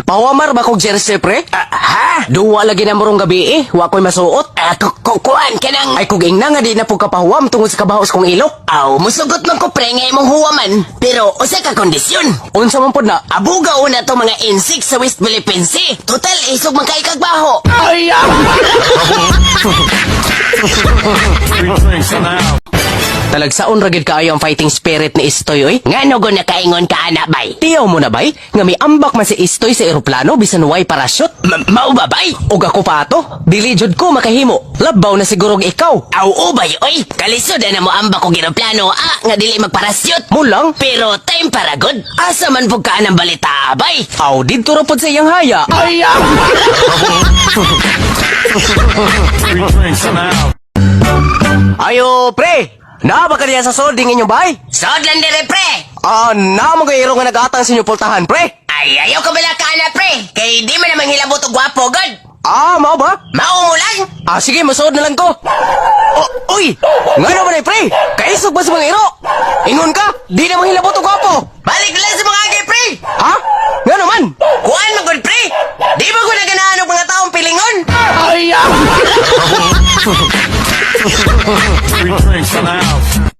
Pawamar ba kog jersey, pre? Ah, ha? Duwa lagi na morong gabi eh. Wa ko'y masuot. Ah, kukuan ka nang. Ay kug ingna nga di na pud kapahuwam tungod sa kabahos kong ilok. Aw, musugot man ko, pre, nga imong huwaman. Pero usa ka kondisyon. Unsa man pod na? Abuga una to mga insect sa West Philippine Sea. Total, isog man kay kagbaho. Ay! Talagsaon ra gid kaayo ang fighting spirit ni Istoy oy. Nga no nakaingon ka ana, bay? Tiyaw mo na bay nga miambak man si Istoy sa eroplano bisan way parachute. Mao ba, bay? Ug ako pa ato, dili jud ko makahimo. Labaw na siguro og ikaw. Aw, ubay oy. Kalisod na mo ambak og eroplano ah, nga dili magparasyut. Mulang? Pero time para good. Asa man pud ka anang balita, bay? Aw, didto ra pod sa iyang haya. Ay! Ayo, pre! Naa ba ka diya sa solding inyong bay? Sodlan dire, pre. Ah, naa mo gayro nga nagatang sa inyong pultahan, pre. Ay, ayaw ka bala ka na, pre. Kay di man namang hilabot og gwapo, god. Ah, mao ba? Mao mo lang. Ah, sige, masuod na lang ko. Oh, uy! Ngano ba na, pre? Kaisog ba sa mga iro? Ingon ka, di na manghilabot og gwapo. Balik lang sa mga agi, pre. Ha? Ngano man? Kuan man gud, pre. Di ba ko naganahan og mga taong pilingon? Ay!